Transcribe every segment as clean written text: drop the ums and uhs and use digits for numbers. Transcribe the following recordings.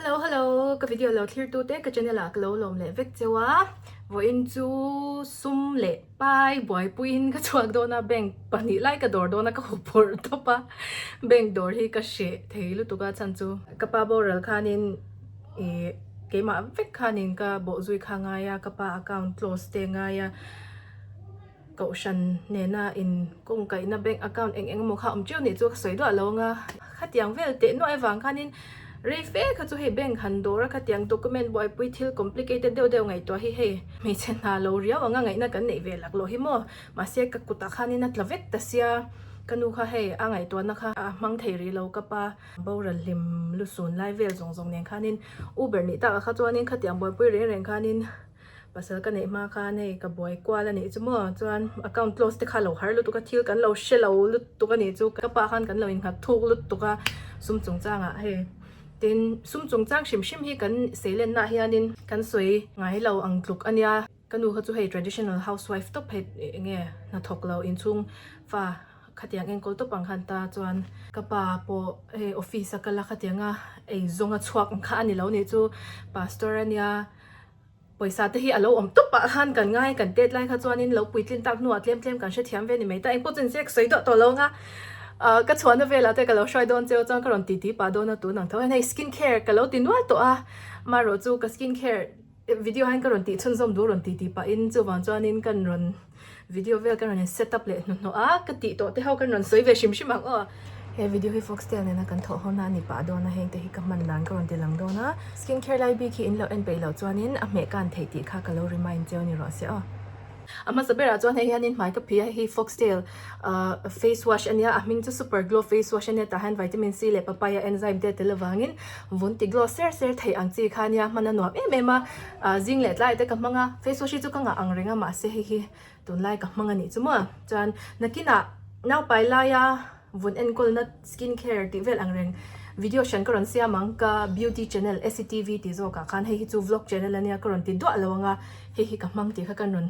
Hello hello ka video lo thlir tu te ka channel ah ka lo lawm leh vek cheu a vawiin chu sum leh pai buaipuiin ka chhuak dawn a bank pahnih lai ka dawr dawn a ka huphurh tawp a bank dawr hi ka hreh thei lutuk a chhan chu ka pa boral khanin ih keimah vek khanin ka bawhzui kha a ngai a ka pa account close te a ngai a. Kohhran nena in kawngkaihna bank account eng eng emaw kha awm teuh nih chu ka sawi duah lo anga khatiang vel teh nuaih avang khanin rei fe kha chu hei bank han dawr a khatiang document buaipui thil complicated deuh deuh ngaihtuah hi hei hmeichhe hna lo riau anga ngaihna kan neih ve lak loh hi maw mahse ka kutah khanin a tla vek ta sia ka nu kha hei a ngaihtuahna kha a hmang thei rih lo ka pa boral hlim lusun lai vel zawng zawng nen khanin Uber nih takah kha chuanin khatiang buaipui reng reng khanin. Pasal ka neih hma khan hei ka buai kual a nih chu maw chuan account close te kha lo har lutuk a thil kan lo hre lo lutuk a nih chu ka pa khan kan lo innghat thuk lutuk a sum chungchangah hei tin sum chungchang hrim hrim hi kan seilenna ah hianin kan sawi ngai lo ang tluk a nia ka nu kha chu hei traditional housewife tawp hei eng nge hnathawk lo inchhung fa Khatiang enkawl tawp ang khan ta chuan ka pa pawh hei office a kal a khatianga eizawnga chhuak ang kha a ni lo nih chu pastor a nia pawisa te hi a lo awm tawp ah khan kan ngai kan tet lai kha chuanin lo puitlin tak hnuah tlem tlem kan hrethiam ve ni mai ta engpawh chu inzek sawi duah tawh lo anga ah ka chhuahna velah te ka lo hruai dawn cheu chuan ka rawn titi pah dawn a tun ang tho hian hei skin care ka lo ti nual tawh a amaherawh chu ka skin care Video hian ka rawn tih chhunzawm duh rawn tih tih pahin chuvang chuanin kan rawn video vel kan rawn in set up leh hnuhnawh a, ka tih tawh te ho kan rawn sawi ve hrim hrim ang aw. He video hi Foxtail nena kan thawh hawn a ni pah dawn a, heng te hi ka hman dan ka rawn ti lang dawn a. Skin care lai bik hi in lo en peih loh chuanin a hmeh kan theih tih kha ka lo remind cheu ni rawh se aw. A hmasa berah chuan hei hianin hmai ka phih a, hei hi Foxtail face wash a nia, a hming chu super glow face wash a nia, tah hian vitamin C leh papaya enzyme te a tel avangin vun ti glow ser ser theih ang chi kha a nia, hman a nuam em em a, zing leh tlai te ka hmang a, face wash hi chu ka ngah ang reng a mahse hei hi tunlai ka hmang a nih chu maw, chuan nakinah naupai laia vun enkawlna skin care tih vel ang reng video hran ka rawn siam ang ka beauty channel SCTV tih zawkah khan hei hi chu vlog channel a nia ka rawn ti duah lo ang a hei hi ka hmang tih kha kan rawn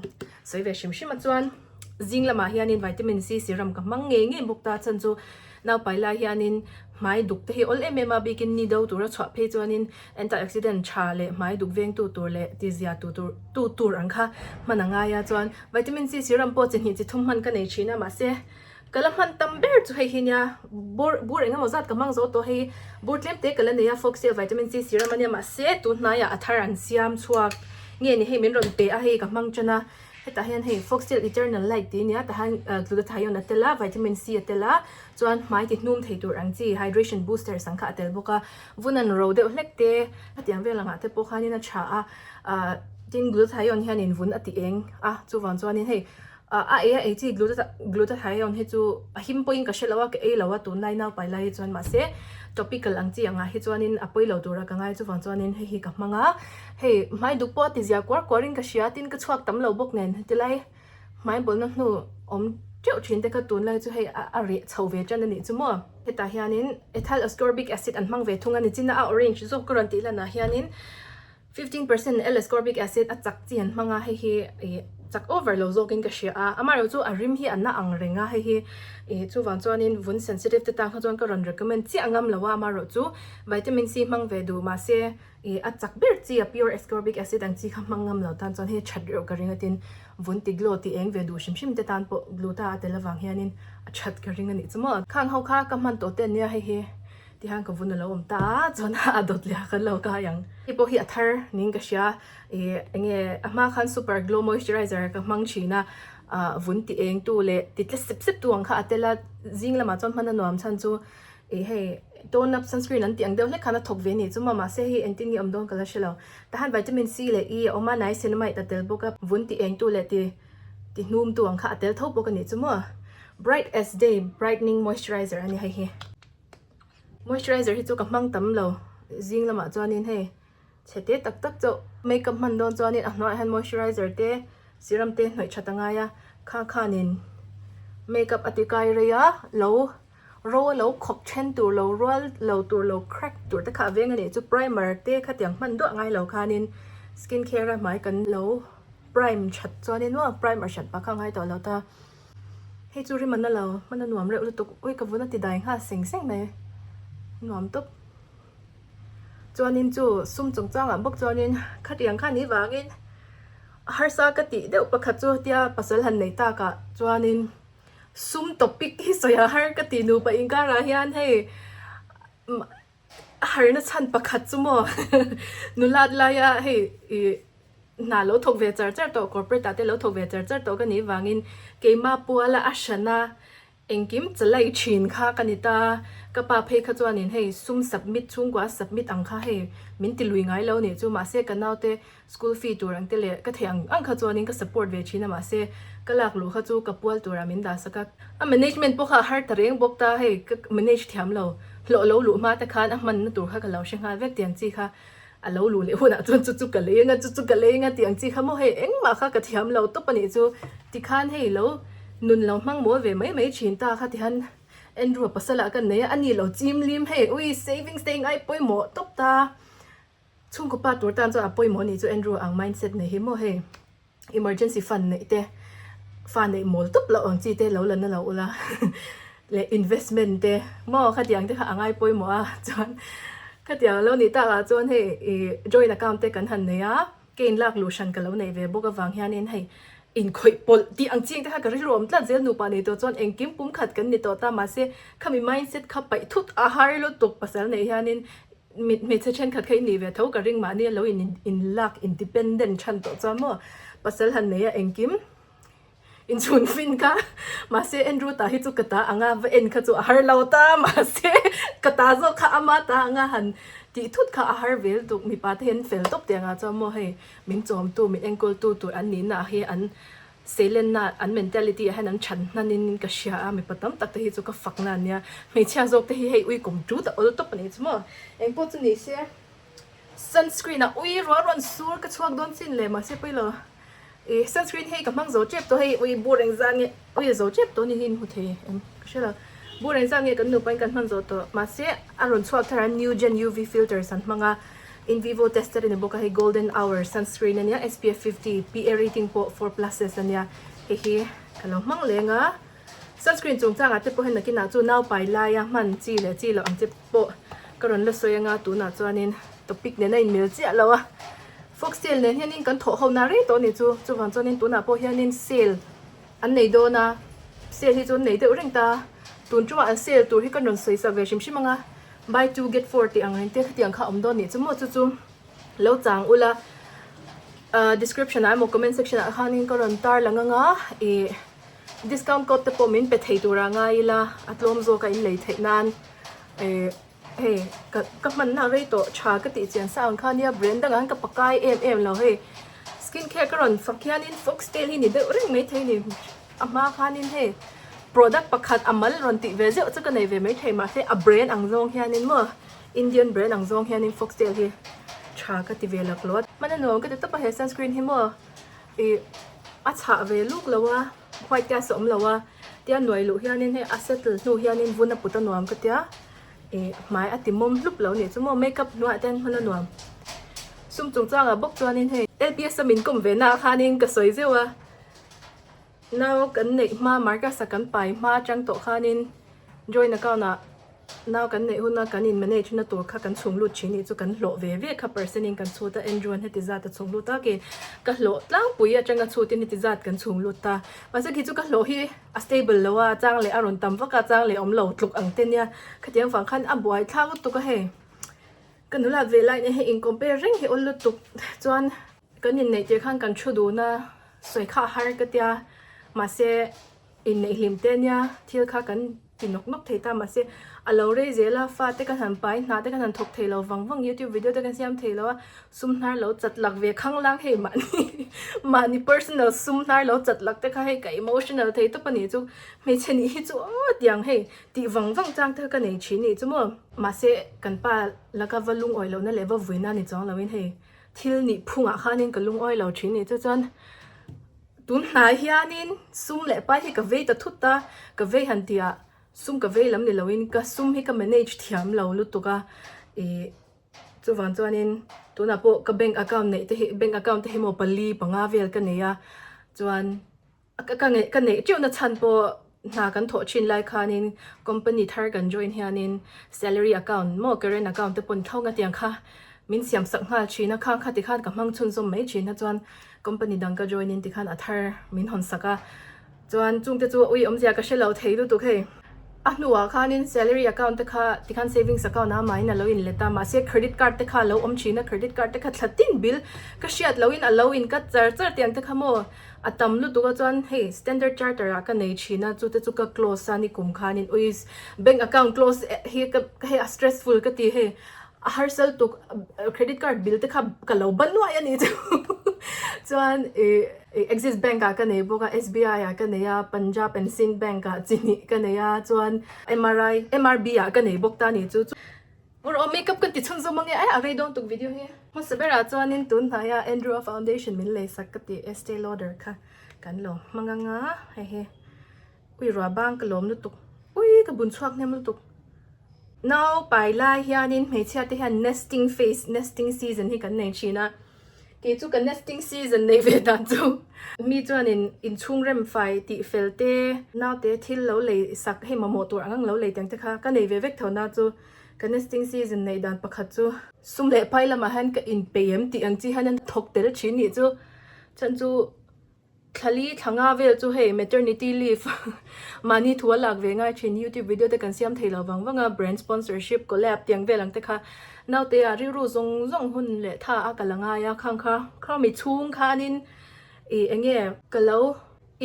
sawi ve hrim hrim a chuan zing lamah hianin vitamin C serum ka hmang ngei ngei bawk ta chhan chu naupai lai hianin hmai duk te hi awl em em a bikin ni do tura chhuah phei chuanin antioxidant tha leh hmai duk vengtu tur leh tizia tu tur tu tur ang kha hman a ngai a chuan vitamin C serum pawh chi hnih chi thum hman ka nei thin a mahse Ka la hman tam ber chu hei hi nia, bur bur eng emaw zat ka hmang zo tawh hei, bur tlem te ka la nei a, Foxtail Vitamin C serum a nia mahse tun hnaiah a thar an siam chhuak nge ni hei min rawn pe a hei ka hmang tan a, hetah hian hei Foxtail Eternal Light tih a nia tah hian glutathione a tel a, vitamin C a tel a, chuan hmai ti hnum thei tur ang chi hydration boosters ang kha a tel bawk a, vun an ro deuh hlek te hetiang vel angah te pawh khanin a tha a, ah tin glutathione hianin vun a ti eng a chuvang chuanin hei A ei a ei chi glutathione hi chu a him pawhin ka hre lo a, ka ei lo a tunlai naupai lai hi chuan mahse topical ang chi angah hi chuanin a pawi lo tura ka ngai chuvang chuanin hei hi ka hmang a, hei hmai duk pawh a ti zia kuar kuarin ka hria tin ka chhuak tam lo bawk nen tilai hmai bawlna hnu awm teuh thin te kha tunlai chu hei a reh chho ve tan a nih chu maw. Hetah hianin ethyl ascorbic acid an hmang ve thung a nichina a orange zawk ka rawn tih lanah hianin 15% L-ascorbic acid a chak chi an hmang a, hei hi ih chak over lo zawkin ka hria a, amaherawh chu a rim hi a na ang reng a, hei hi ih chuvang chuanin vun sensitive te tan kha chuan ka rawn recommend chiah ngam lo a, amaherawh chu vitamin C hmang ve duh mahse ih a chak ber chi a pure ascorbic acid ang chi kha hmang ngam lo tan chuan hei that reuh ka ring a tin vun ti glow ti eng ve duh hrim hrim te tan pawh gluta a tel avang hianin a that ka ring a nih chu maw. Khang ho kha ka hman tawh te ania hei hi. Tihian ka vun a lo awm ta a, chuan a dawt leh a kan lo kai ang. Hei pawh hi a thar niin ka hria, ih enge a hma khan super glow moisturizer ka hmang thin a, ah vun ti eng tu leh ti tle sep sep tu ang kha a tel a, zing lamah chuan hman a nuam chhan chu ih hei tone up sunscreen an tih ang deuh hlek khan a thawk ve a nih chu maw mahse hei engtin nge awm dawn ka la hre lo. Tahan vitamin C leh E a awm a, niacinamide a tel bawk a, vun ti eng tu leh ti ti hnum tu ang kha a tel tho bawk a nih chu maw. Bright as day brightening moisturizer a ni hei hi. Moisturizer hi chu ka hmang tam lo zing lamah chuanin hei chhe te tak tak chauh makeup hman dawn chuanin a hnuaiah hian moisturizer te serum te hnawih that a ngai a kha khanin makeup a ti kai rei a lo ro a lo khawp then tur lo rual lo tur lo crack tur te kha a veng a nih chu primer te khatiang hman duah ngai lo khanin skin care a hmai kan lo prime that chuanin maw primer hran pah kha a ngai tawh lo ta. Hei chu rim a na lo, hman a nuam reuh lutuk, ui ka vun a ti dai nghal seng seng mai, nuam tawp. Chuanin chu sum chungchangah bawk chuanin khatiang kha ni vangin harsa ka tih deuh pakhat chu tia pasal han nei takah chuanin sum topic hi sawi a har ka tih nupa inkarah hian hei A harna chhan pakhat chu maw nulat laia hei ih hna lo thawk ve char char tawh corporate ah te lo thawk ve char char tawh ka nih vangin keimah puala a hrana engkim chalai thin kha ka ni ta ka pa phei kha chuanin hei sum submit chhungkua submit ang kha hei min ti lui ngai lo nih chu mahse ka naute School fee tur ang te leh ka theih ang ang kha chuanin ka support ve thin a mahse ka lak luh kha chu ka pual turah min dah sak a. A management pawh kha a har ta reng bawk ta hei ka manage thiam lo hlawh lo luh hma te khan a hmanna tur kha ka lo hre nghal vek tih ang chi kha a lo luh leh hunah chuan chu chu ka lei anga chu chu ka lei anga tih ang chi kha maw hei engmah kha ka thiam lo tawp a nih chu tikhan hei lo nun lo hmang mawl ve mai mai thin ta kha tihan Andrew a pasal ah ka nei a a ni lo chim lim hei ui savings te ingai pawimawh tawp ta. Chhungkaw pa tur tan chuan a pawimawh anih chu Andrew ang mindset nei hi maw hei emergency fund neih te fa neih mawl tawp loh ang chi te lo la na lo ula leh investment te maw khatiang te kha a ngai pawimawh a chuan khatiang alo nih tak ah chuan hei ih joint account te kan han nei a ka in lak luh hran ka lo neih ve bawk avang hianin hei inkhawih pawlh tih ang chi ang te kha ka rilru awm tlat zel nupa nei tawh chuan engkim pum khat kan ni tawh ta mahse khami mindset kha paih thut a har lutuk pasal neih hianin Mit hmeichhe thenkhat kha i nih ve tho ka ring mahni a lo in in lak independent than tawh chuan maw pasal han nei a engkim inchhun fin kha mahse Andrew ta hi chu ka ta anga va en kha chu a har lo ta mahse ka ta zawk kha ama ta anga han tih thut kha a har vel tuk mipa te hian fel tawp teh anga chuan maw hei min chawmtu min enkawltu tur an nihna ah hi an Seilenna an mentality ah hian an chhan hnan in ka hria a, mipa tam tak te hi chu ka fak na ania, hmeichhia zawk te hi hei ui kum tut a awl tawp a nih chu maw, engpawh chu ni se sunscreen ah ui ruah rawn sur ka chhuak dawn chin le mahse pawilo ih sunscreen hei ka hmang zo tep tawh hei ui bur engzat nge ui a zo tep tawh a ni hi in hmu thei em ka hre lo bur engzat nge kan nupa in kan hman zo tawh mahse a rawn chhuak thar a new gen UV filters an hmang a. In vivo tested a ni bawk a, hei golden hour sunscreen a nia SPF 50 PA rating pawh 4 pluses a nia hei hi ka lo hmang leng a sunscreen chungchangah te pawh hian nakinah chu nau pai laia hman chi leh chi loh ang che pawh ka rawn la sawi anga tunah chuanin topic nen a inmil chiah lo a foxtail nen hianin kan thawh ho na rei tawh a ni chu chuvang chuanin tunah pawh hianin sale an nei dawn a sale hi chu an nei deuh reng ta tun tumah an sale tur hi ka rawn sawi sak ve hrim hrim anga. Buy two get four tih ang reng te khatiang kha awm dawn nih chu maw chu chu lo chang ula ahh description ah emaw comment section ah khanin ka rawn tar lang anga ih discount code te pawh min pe thei tur ah ngai ila a tlawm zawk a in lei theih nan ih hei ka ka hman na rei tawh tha ka tih chian sa ang kha nia brand dangah hian ka pakai em em lo hei skin care ka rawn fak hianin foxtail hi ni deuh reng maithei ni. A hma khanin hei product pakhat a mal rawn tih ve zeuh chu ka nei ve maithei mahse a brand ang zawng hianin maw Indian brand ang zawng hianin Foxtail hi tha ka ti ve lak lo a. Hman a nuam ka ti tawp a he sunscreen hi maw ih a chhah ve luk lo a white cast a awm lo a tia nuai luh hianin hei a settle hnu hianin vun a put a nuam ka tia ih hmai a ti mawm hlup lo nih chu maw makeup hnuaiah te hian hman a nuam sum chungchangah bawk chuanin hei L P S a min kawm ve naah khanin ka sawi zeuh a. Nau kan neih hma Marcus-a kan pai hma atang tawh khanin joint account ah nau kan neih huna kan in manage na tur kha kan chhung lut thin nih chu kan hlawh ve ve kha percent in kan chhut a Andrew an heti zat a chhung lut a ke ka hlawh tlangpui atanga chhut in heti zat kan chhung lut ta mahse khi chu ka hlawh hi a stable lo a chang leh a rawn tam vak a chang leh awm lo tluk ang te nia khatiang vang khan a buai thlak lutuk a hei ka nulat ve lai nen hei in compare reng hi awl lutuk chuan Kan inneih tir khan kan thu dun a, sawi kha a har ka tia, mahse inneih hlim te ania thil kha kan ti nawk nawk thei ta, mahse a lo rei zel a, fa te kan han pai, hna te kan han thawk thei lo vang vang, youtube video te kan siam thei lo a, sum hnar lo chat lak ve khang lang hei mahni mahni personal sum hnar lo chat lak te kha hei ka emotional thei tawp a nih chu, hmeichhe nih hi chu aw tiang hei tih vang vang chang te kha ka nei thin nih chu maw, mahse kan pa laka va lungawi lohna leh va vuina ni chuang loin hei. Thil nih phungah khanin ka lungawi lo thin ni chu chuan tun hnai hianin sum leh pai hi ka vei ta thut a, ka vei han tihah sum ka vei lam ni loin ka sum hi ka manage thiam lo lutuk a ih chuvang chuanin tunah pawh ka bank account neih te hi bank account te hi maw pali panga vel ka nei a chuan ka ka neih teuhna chhan pawh. Hna kan thawh thin lai khanin company thar kan join hianin salary account maw current account te pawn tho nga tiang kha min siam sak nghal thin a, khang kha tikhan ka hmang chhunzawm mai thin a chuan company dang ka join in tikhan a thar min hawn sak a chuan chungte chu ui awmzia ka hre lo thei lutuk hei. A hnuah khanin salary account te kha tikhan savings account ah mahin a lo in let a mahse credit card te kha a lo awm thin a credit card te kha thla tin bill ka hriat lohin a lo in cut char char tiang te kha maw A tam lutuk a chuan hei Standard Charter ah ka nei thin a, chute chu ka close a ni kum khanin uis bank account close hi ka hei a stressful ka ti hei a harsa lutuk credit card bill te kha ka lo ban nuai a ni chu chuan ih Axis bank ah ka nei bawk a SBI ah ka nei a Punjab and Sind bank ah chi hnih ka nei a chuan M_R_I M_R_B ah ka nei bawk ta a ni chu. Ur aw makeup kan ti chhun zawm ange ai a rei dawn tuk video hi. Hmasa berah chuanin tun hnaia Andrew a foundation min lei sak ka tih Estee Lauder kha kan lo hmang anga hei hi ui ruah bang ka lawm lutuk ui ka bun chhuak hnem lutuk. Nau pai lai hianin hmeichhia te hian nesting phase nesting season hi kan nei thin a kei chu ka nesting season nei ve dan chu mi chuanin inchhung rem fai tih fel te naute thil lo lei sak hei mamawh tur ang ang lo lei tiang te kha ka nei ve vek tho na chu Ka nesting season neih dan pakhat chu sum leh pai lamah hian ka inpeih em tih ang chi hian an thawk tel thin nih chu. Chhan chu thlali thla nga vel chu hei maternity leave mahni thu a lak ve ngai thin youtube video te kan siam thei lo vang vang a brand sponsorship collab tiang vel ang te kha naute ah rilru zawng zawng hun leh tha a kal a ngai a khang kha khami chhung khanin ih eng nge ka lo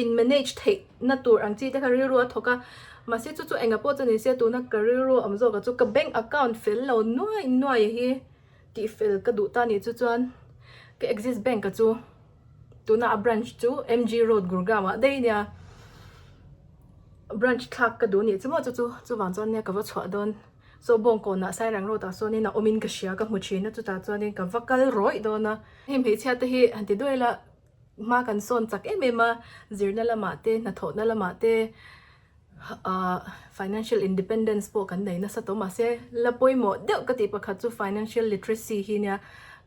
in manage theih na tur ang chi te kha rilru a thawk a, mahse chu chu engah pawh chu ni se tuna ka rilru awm zawk ah chu ka bank account fel lo nuai nuai hi tih fel ka duh ta ni chu chuan ka axis bank a chu tuna a branch chu M_G road Gurgaon ah daih ania branch thlak ka duh anih chu maw chu chu chuvang chuan nia ka va chhuah dawn saw bawngkawnah Sairang road ah sawnin a awmin ka hria ka hmu thin a chutah chuanin ka va kal rawih dawn a hei hmeichhia te hi han ti duai la. Hma kan sawn chak em em a, zirna lamah te, hnathawhna lamah te ahh financial independence pawh kan nei nasa tawh mahse la pawimawh deuh ka tih pakhat chu financial literacy hi nia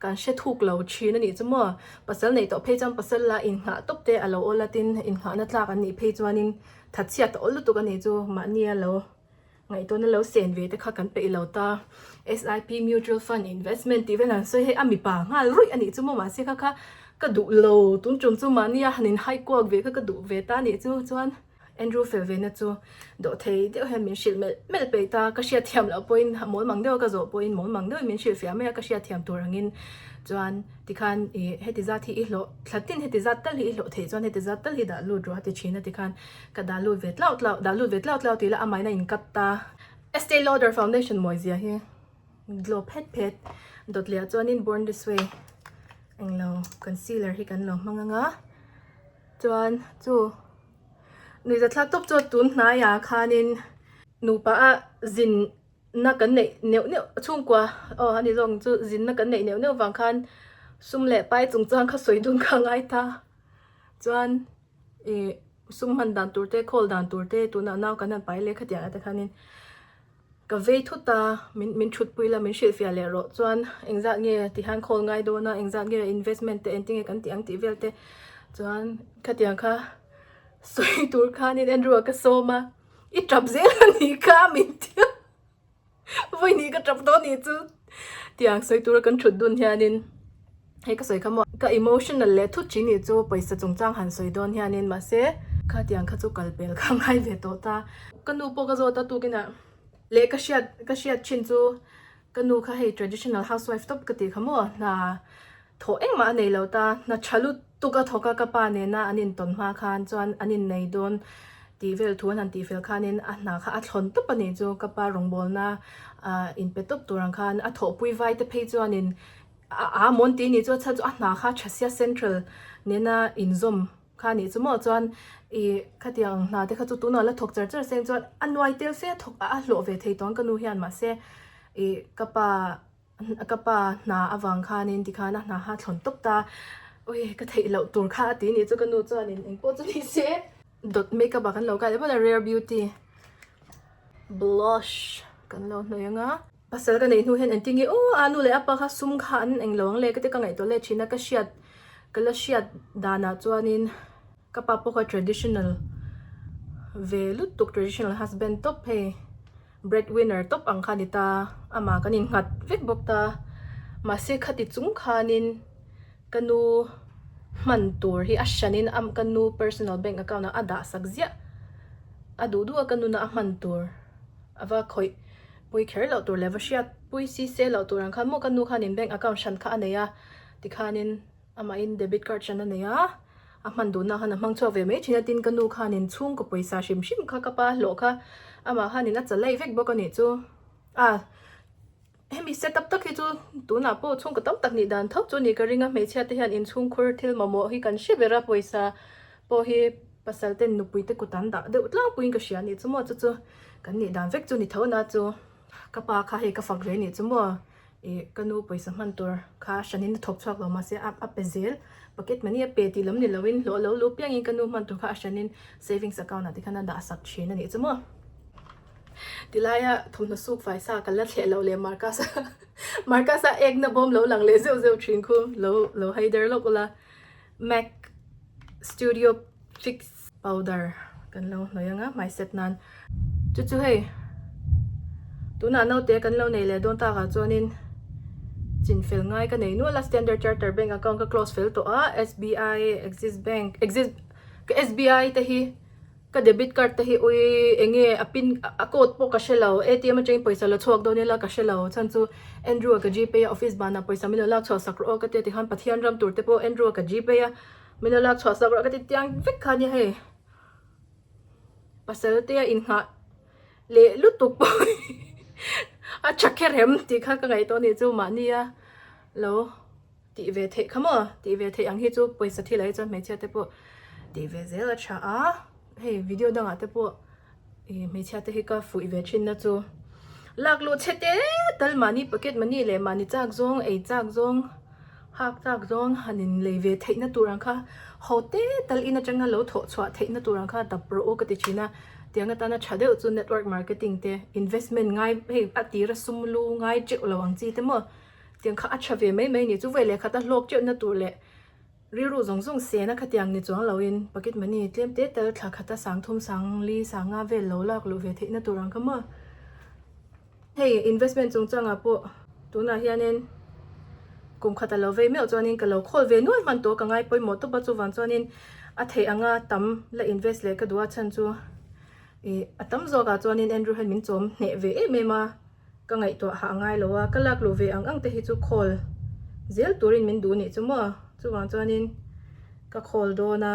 kan hre thuk lo thin a nih chu maw. Pasal neih tawh phei chuan pasal la inngah tawp te a lo awl a tin innghahna tlak an nih phei chuanin thatchhiat a awl lutuk a nih chu mahni a lo Ngaihtuahna lo sen ve te kha kan peih lo ta. SIP, Mutual Fund, Investment tih vel han sawi hei a mipa nghal ruih a nih chu maw mahse kha kha ka duh lo tun tum chu mahnia han in hai kuak ve kha ka duh ve ta a nih chu chuan Andrew fel ve na chu dawh thei deuh hian min hrilh melh melh peih ta ka hriat thiam loh pawhin mawl mang deuh a ka zawh pawhin mawl mang deuhin min hrilh fiah mai a ka hriat thiam tur angin chuan tikhan ih heti zat hi i hlawh thla tin heti zat tal hi i hlawh theih chuan heti zat tal hi dah lut rawh a ti thin a tikhan Ka dah lut ve tlau tlau, dah lut ve tlau tlau tih la amahin a inkat ta. Estee Lauder foundation mawizia hi glow phet phet dawt leh ah chuanin Born This Way englo concealer hi kan lo hmang anga chuan chu nuihza thlak tawp chu tun hnaiah khanin nupa a zin na kan neih neuh neuh chhungkua aw ani zawng chu zinna kan neih neuh neuh vang khan sum leh pai chungchang kha sawi dun kha a ngai ta chuan. Ih sum hman dan tur te call dan tur te tunah nau kan han pai leh khatiang ah te khanin ka vei thut a min min thut pui la min hrilhfiah leh rawh chuan engzat nge tihian call ngai dawn a engzat nge investment te engtin nge kan tih ang tih vel te chuan khatiang kha sawi tur khanin Andrew ah ka sawm a i tap zel a nih kha min ti a Vawiin ka tap dawn nih chu tiang sawi tura kan thut dun hianin hei ka sawi kha maw ka emotional leh thut thin nih chu pawisa chungchang han sawi dawn hianin mahse kha tiang kha chu kal pel kha ngai ve tawh ta ka nu pawh ka zawt a tukinah leh ka hriat ka hriat thin chu ka nu kha hei traditional housewife tawp ka tih kha maw hna thawh engmah a nei lo ta hna tha lutuk a thawk a ka pa nena an intawn hma khan chuan an innei dawn tih vel thu an han tih fel khanin a hna kha a thlawn tawp a nih chu ka pa rawngbawlna ah inpe tawp tur ang khan a thawhpui vai te phei chuanin a a mawn tih nih chu a chhan chu a hna kha Thasia Central nena inzawm kha nih chu maw chuan ih khatiang hna te kha chu tunah la thawk char char seng chuan a nuai tel fe a thawk a a hlawh ve thei tawng ka nu hian mahse ih ka pa Ka pa hna avang khanin tikhan a hna kha thlawn tawp ta, ui ka theih loh tur kha a ti nih chu ka nu chuanin engpawh chu ni se. Dot makeup ah kan lo kai leh vawt a rare beauty blush kan lo hnawih ang a. Pasal ka neih hnu hian engtin nge aw a nu leh a pa kha sum kha an englo ang le ka ti ka ngaihtuah leh thin a ka hriat ka la hriat danah chuanin ka pa pawh kha traditional. ve lutuk traditional husband tawp hei bread winner tawp ang kha a ni ta amah kan innghat vek bawk ta mahse khati chung khanin ka nu hman tur hi a hranin a ka nu personal bank account ah a dah sak ziah a duh duh a ka nuna a hman tur a va khawih pui kher loh tur leh va hriat pui si se loh tur ang khan maw ka nu khanin bank account hran kha a nei a tikhanin amahin debit card hran a nei a a hman duhna khan a hmang chhuak ve mai thin a tin ka nu khanin chhungkaw pawisa hrim hrim kha ka pa hlawh kha amah khanin a chalai vek bawk a nih chu a hemi setup tak hi chu tunah pawh chhungkaw tam tak nih dan tho chu ni ka ring a hmeichhia te hian inchhungkhur thil mamawh hi kan hre ber a pawisa pawh hi pasal ten nupui te kut an dah deuh tlangpuiin ka hria a nih chu maw chu chu kan nih dan vek chu ni tho na chu ka pa kha hei ka fak ve a nih chu maw. Ih ka nu pawisa hman tur kha hranin a thawk chhuak lo mahse a a pe zel pocket money a pe tih lam ni loin hlawh lo lu piangin ka nu hman tur kha a hranin savings account ah te khan a dah sak thin a nih chu maw. Tilaia thawmhnaw suk fai sa ka la thleh loh leh Marcus a Marcus a ekna bawm lo lang leh zeuh zeuh thin khu lo lo hai der lawk ula Mac studio fix powder kan lo hnawih ang a hmai set nan chu chu hei tunah naute kan lo nei leh dawn takah chuanin chin fel ngai ka nei nual a standard charter bank account ka close fel tawh a S_B_I axis bank axis ka S_B_I te hi ka debit card te hi ui eng nge a pin a code pawh ka hre lo A_T_M atangin pawisa la chhuak dawn ila ka hre lo chhan chu Andrew a ka gpay a office banah pawisa min lo lak chhuah sak rawh aw ka tia tikhan Pathian ram tur te pawh Andrew a ka gpay a. Min lo lak chhuah sak rawh ka ti tiang vek kha nia hei pasal te a inngah leh lutuk pawh a tha kher em tih kha ka ngaihtuah a nih chu mahni a lo tih ve theih kha maw tih ve theih ang hi chu pawisa thil ah hi chuan hmeichhia te pawh tih ve zel a tha a hei video dangah te pawh Ih hmeichhia te hi ka fuih ve thin na chu lak luh chhe te tal mahni pocket money leh mahni chak zawng ei chak zawng hak chak zawng han in lei ve theih na tur ang kha ho te tal in atanga lo thawh chhuah theih na tur ang kha dap rawh u ka ti thin a tiang atana tha deuh chu network marketing te investment ngai hei a tira sum lu ngai teuh lo ang chi te maw tiang kha a tha ve mai mai a ni chu vawi leh khata hlawk teuh na tur leh Rilru zawng zawng sena khatiang ni chuang loin pocket money tlem te tel thla khata sang thum sang li sang nga vel lo lak luh ve theihna tur ang kha maw. Hei investment chungchangah pawh tunah hianin kum khat a lo vei meuh chuanin ka lo khawl ve nual hman tawh ka ngai pawimawh tawp a chuvang chuanin a theih anga tam la invest leh ka duh a chhan chu ih a tam zawkah chuanin Andrew hian min chawm hneh ve em em a. Ka ngaihtuah hah ngai lo a, ka lak luh ve ang ang te hi chu khawl zel turin min duh nih chu maw? Chuvang chuanin ka khawl dawn a.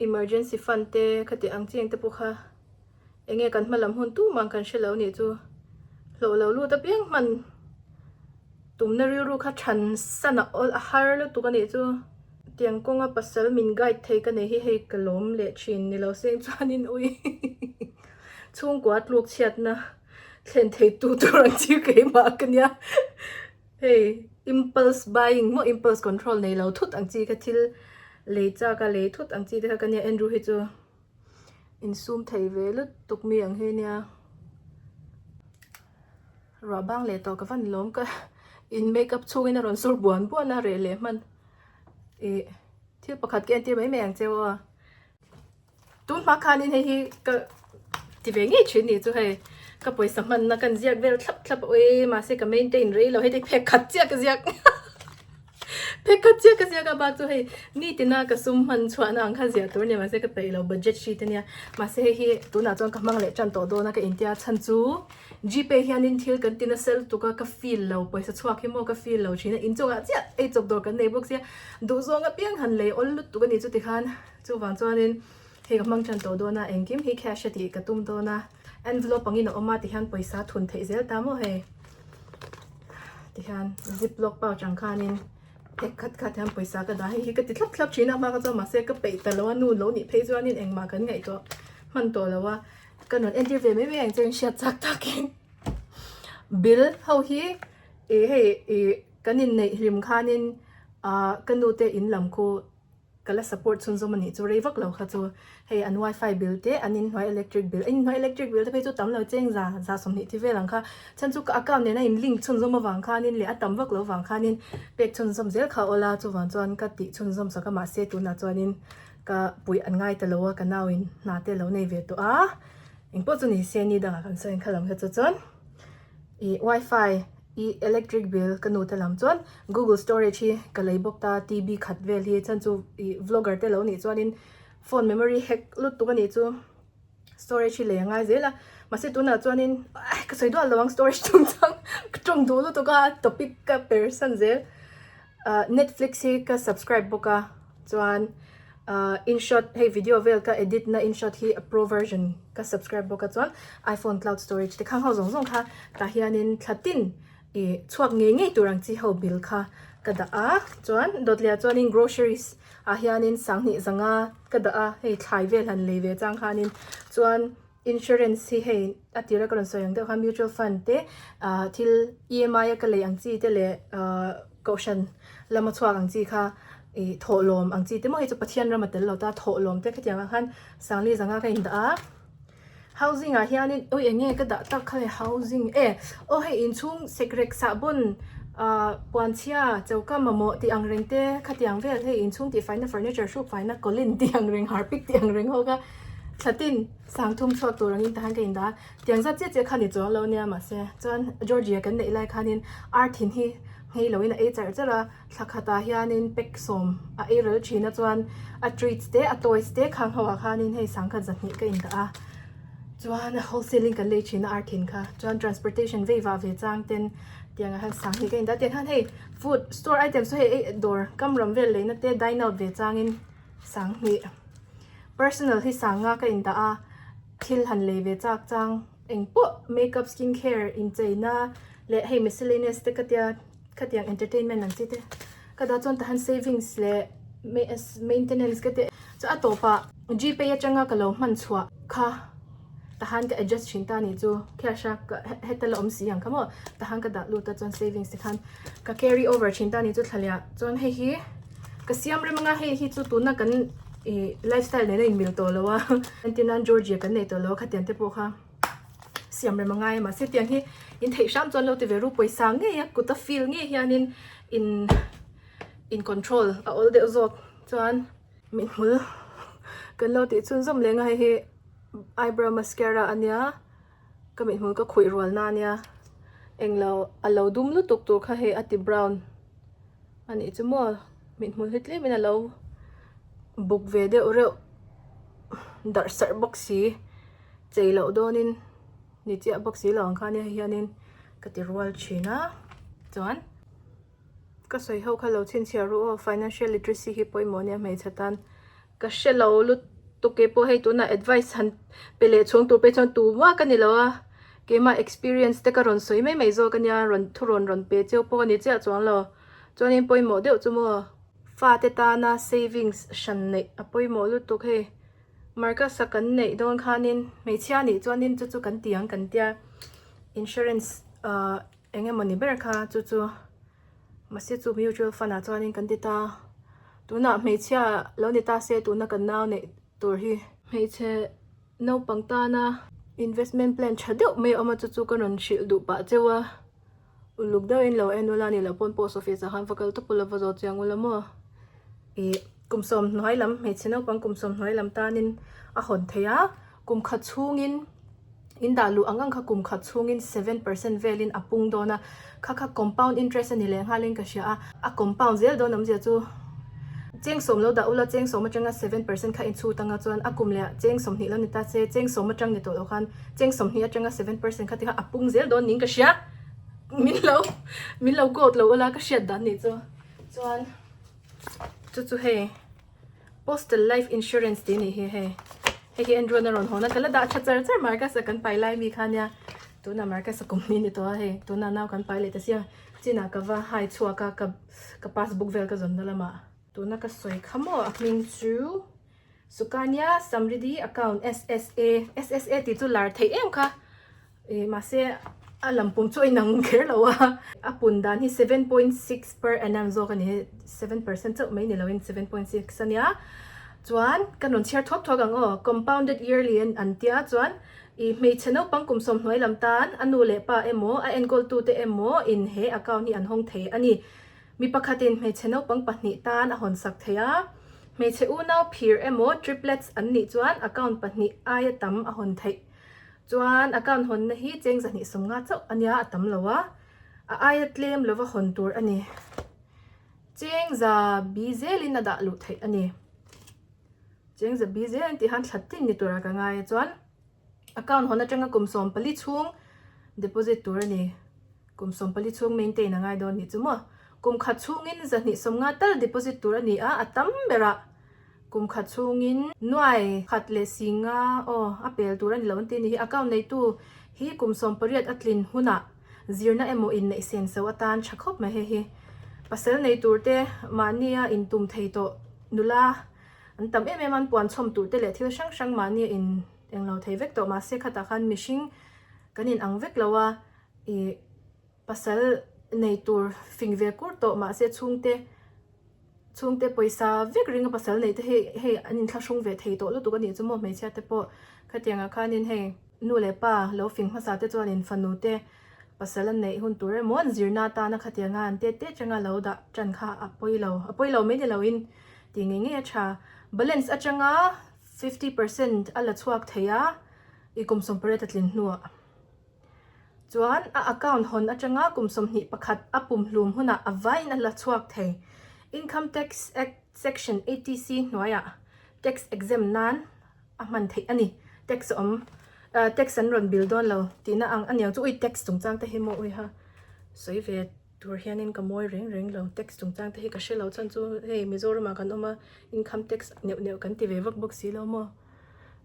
Emergency fund te khati ang chiang te pawh kha eng nge kan hma lam hun tumah kan hre lo nih chu. Hlawh lo lut apiang hman tumna rilru kha than san a awl a har lutuk a nih chu. Tiang kawnga pasal min guide thei ka nei hi hei ka lawm leh thin ni lo seng chuanin ui chhungkua tluk chhiatna. Thlen thei tu tur ang chi keimah ka nia hei impulse buying maw impulse control nei lo thut ang chi kha thil lei chak a lei thut ang chi te kha ka nia Andrew hi chu insum thei ve lutuk mi ang hi nia ruah bang leh tawh ka van lawm ka in makeup chhungin a rawn sur buan buan a reh leh hman ih thil pakhat ka entir mai mai ang che aw. Tun hma khanin hei hi ka ti ve ngei thin ni chu hei ka pawisa hmanna kan ziak vel thlap thlap a ui mahse ka maintain rei lo hei te phek khat chiah ka ziak phek khat chiah ka ziak a bak chu hei nitina ka sum hman chhuahna ang kha ziah tur a nia mahse ka peih lo budget sheet a nia mahse hei hi tunah chuan ka hmang leh tan tawh dawn a ka intia chhan chu Gpay hianin thil kan ti nasa lutuk a ka feel lo pawisa chhuak hi maw ka feel lo thin a inchungah chiah ei chawp dawr kan nei bawk sia duhzawng apiang han lei awl lutuk a ni chu tikhan. Chuvang chuanin hei ka hmang tan tawh dawn a, engkim hi cash a tih ka tum dawn a, envelope angin a awm a tihian pawisa thun theih zel ta maw hei tihian zip lock pouch ang khanin phek khat khat hian pawisa ka dah hei hi ka ti thlap thlap thin a hma kha chuan mahse ka peih ta lo a nu lo nih phei chuanin engmah kan ngaihtuah hman tawh lo a ka rawn entir ve mai mai ang chuan hriat chak takin bill ho hi ih hei ih kan inneih hlim khanin ah ka nu te in lam khu. Ka la support chhunzawm a nih chu rei vak lo kha chu hei an wifi bill te an inhnuai electric bill an inhnuai electric bill te phei chu tam lo cheng za za 20 thi vel ang kha chhan chu ka account nena in link chhunzawm avang khanin leh a tam vak lo vang khanin pek chhunzawm zel kha awla chuvang chuan ka tih chhunzawm sak a mahse tunah chuanin. ka puih an ngai ta lo a, ka nau in hna te lo nei ve tawh a, engpawh chu ni se ni dangah kan sawi ang kha lam kha chu chuan ih wifi ih electric bill ka nu te lam chuan google storage hi ka lei bawk ta TB khat vel hi chuan chu ih vlogger te lo nih chuanin phone memory hack lutuk a nih chu. Storage hi lei a ngai zel a, mahse tunah chuanin ka sawi duah lo ang storage chungchang ka tawng duh lutuk a topic ka per san zel. Ah Netflix hi ka subscribe bawk a chuan ah InShot hei video vel ka edit na InShot hi a pro version ka subscribe bawk a chuan iPhone cloud storage te khang ho zawng zawng kha tah hianin thla tin ih chhuak ngei ngei tur ang chi ho bill kha ka dah a chuan dawtliah chuanin groceries ah hianin sanghnih zanga ka dah a hei thlai vel han lei ve chang khanin chuan insurance hi hei a tira ka rawn sawi ang deuh khan mutual fund te ah thil EMI a ka lei ang chi te leh ah kohhran lama chhuak ang chi kha ih thawhlawm ang chi te maw hei chu Pathian rama tel lo ta thawhlawm te khatiang ang khan sangli zanga ka indah a. Housing ah hianin ui eng nge ka dah tak kha le housing e aw hei inchhung sekrek sahbawn ah puanchhia choka mamawh tih ang reng te khatiang vel hei inchhung tih faina furniture hruk faina colin tih ang reng harpic tih ang reng ho kha thlatin sangthum chhuak tur angin tahan ka indah a tiang zat chiah chiah kha ni chuang lo nia mahse chuan Georgia kan neih lai khanin ar thin hi nghei loin a ei char char a. Thla khatah hianin pack sawm a ei rel thin a chuan a treats te a toys te khang ho ah khanin hei sangkhat zahnih ka indah a chuan a wholesale in kan lei thin a ar thin kha chuan transportation vei vah ve chang ten tiang ah hian sanghnih ka indah a tiang hian hei food store items chu hei ei dawr kam ram vel leina te dine out ve changin sanghnih personal hi sanga ka indah a thil han lei ve chak chang engpawh makeup skin care incheina leh hei miscellaneous te ka tia. Khatiang entertainment ang chi te ka dah chuan tahan savings leh maintenance ka te chu a tawpah gpay atanga ka lo hman chhuah kha tahan ka adjust thin ta ni chu cash a heta la awm si ang kha maw tahan ka dah lut a chuan savings te khan ka carry over thin ta ni chu thla leh ah chuan hei hi ka siam rem anga hei hi chu tuna kan ih lifestyle nena inmil tawh lo a entirnan Georgia kan nei tawh lo a khatiang te pawh kha. Siam rem a ngai a mahse tiang hi in theih hram chuan lo ti ve ru pawisa ngei a kut a feel ngei hianin in in control a awl deuh zawk chuan mithmul kan lo tih chhunzawm leng a hei hi eyebrow mascara a nia ka mithmul ka khuih rual na a nia englo a lo dum lutuk tur kha hei a ti brown a nih chu maw mithmul hi tlem in a lo buk ve deuh reuh darh sarh bawk si. Chei loh dawnin ni chiah bawk si lo ang khan hei hianin ka ti rual thin a chuan ka sawi ho kha lo chhinchhiah ru aw financial literacy hi pawimawh ania hmeichhe tan ka hre lo lutuk keipawh hei tunah advice han pe leh chhung tur phei chuan tumah ka ni lo a keimah experience te ka rawn sawi mai mai zawk ania rawn thu rawn rawn pe cheu pawh a ni chiah chuang lo chuanin pawimawh deuh chu maw fate tana savings hran neih a pawimawh lutuk hei. Marcus a kan neih dawn khanin hmeichhia nih chuanin chu chu kan ti ang kan tia insurance ahh eng emawni ber kha chu chu mahse chu mutual fund ah chuanin kan ti ta tunah hmeichhia lo ni ta se tuna kan nau neih tur hi hmeichhe naupang tana investment plan tha deuh mai a awm a chu chu ka rawn hrilh duh pah cheu a uluk deuhin lo en ula ni loh pawn post office ah khan va kal tawp ula va zawt chiang ula maw ih. Kum sawmhnuai lam hmeichhe naupang kum sawmhnuai lam tanin a hawn thei a, kum khat chhungin in dah luh ang ang kha kum khat chhungin 7% velin a pung dawn a, kha kha compound interest a ni leh nghalin ka hria a, a compound zel dawn awmzia chu cheng sawm lo dah ula cheng sawm atanga 7% kha in chhut anga chuan a kum leh ah cheng sawmhnih lo ni ta se cheng sawm atang ni tawh loh khan cheng sawmhnih atanga 7% kha tikhan a pung zel dawn niin ka hria min lo min lo quote lo ula ka hriat dan nih chu chuan. Chu chu hei postal life insurance tih a nih hi hei hei hi Andrew-a'n a rawn hawn a ka la dah tha char char Marcus-a kan pai lai mi kha nia tunah Marcus-a kum ni a ni tawh a hei tunah nau kan pai leh ta sia chinah ka va hai chhuak a ka ka passbook vel ka zawn na lamah tuna ka sawi kha maw a hming chu Sukanya Samriddhi account S_S_A S_S_A tih chu lar theih em kha. Ih mahse a lampum chu a inang kher lo a, a pun dan hi 7.6 per annum zawk a ni, 7% chauh mai ni loin 7.6 a nia. Chuan ka rawn chhiar thuak thuak ang aw, compounded yearly an tia chuan ih hmeichhe naupang kum sawmhnuai lam tan a nu leh pa emaw a enkawltute emaw in he account hi an hawng thei a ni. Mi pakhatin hmeichhe naupang pahnih tan a hawnsak thei a, Hmeichhe unau phir emaw triplets an nih chuan account pahnih aia tam a hawn theih. Chuan account hawnna hi cheng 250 chauh a nia a tam lo a, a aia tlem lova hawn tur a ni. Cheng za bi zelin a dah luh theih a ni. Cheng za bi zel an tih han thla tin ni tura ka ngai a chuan account hawn atanga kum 14 chhung deposit tur a ni. Kum 14 chhung maintain a ngai dawn nih chu maw? Kum khat chhungin 250 tal deposit tur a ni a, a tam berah kum khat chhungin nuai khat leh singa aw a pel tur a ni lo an ti a ni hi. Account neitu hi kum 18 a tlin hunah zirna emaw inneih sen so atan tha khawp mai hei hi. Pasal nei tur te mahnia intum thei tawh nula an tam em em a, an puan chhawm tur te leh thil hrang hrang mahnia in englo thei vek tawh mahse khatah khan mihring kan in ang vek lo a. I pasal nei tur fing ve kur tawh mahse chhungte chhungte pawisa vek ringa pasal nei te hei hei an inthlahrung ve thei tawh lutuk a nih chu maw hmeichhia te pawh khatiang ah khanin hei nu leh pa lo fing hmasa te chuanin fanu te pasal an neih hun tur emaw an zirna atana khatianga an tet tet atanga lo dah tan kha a pawi lo a pawi lo mai ni loin tih ngei ngei a tha balance atanga 50% a la chhuak thei a i kum 18 a tlin hnuah. Chuan a account hawn atanga kum 21 a pumhlum hunah a vaiin a la chhuak thei. Income Tax Act Section 80C hnuaiah tax exempt nan a hman theih a ni. Tax a awm tax an rawn bill dawn lo tihna ang a niang chu ui tax chungchang te hi maw ui ha sawi ve tur hianin ka mawi reng reng lo tax chungchang te hi ka hre lo chuan chu hei Mizoramah kan awm a income tax neuh neuh kan ti ve vak bawk si lo maw.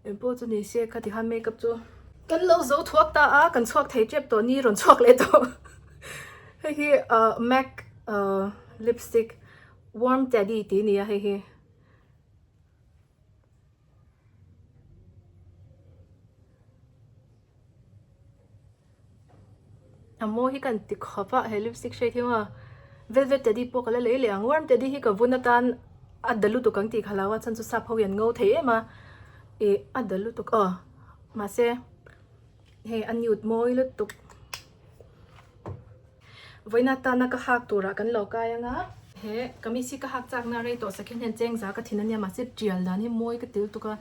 Engpawh chu ni se kha tikhan makeup chu kan lo zo thuak ta a, kan chhuak thei tep tawh ni rawn chhuak leh tawh. Hei hi ah mac ah lipstick warm teddy tih a ni a hei hi. A mawi hi ka han ti khawp a he lipstick shade hi maw velvet teddy pawh ka la lei leh ang warm teddy hi ka vun atan a dal lutuk ang tih ka hlau a chhan chu sap ho hi an ngo thei em a ih a dal lutuk aw mahse hei a nude mawi lutuk. Vawiin atana ka hak turah kan lo kai anga. He kamis hi ka hak chakna rei tawh sakhian hian cheng za ka thin ania mahse tial dan hi mawi ka til tuk a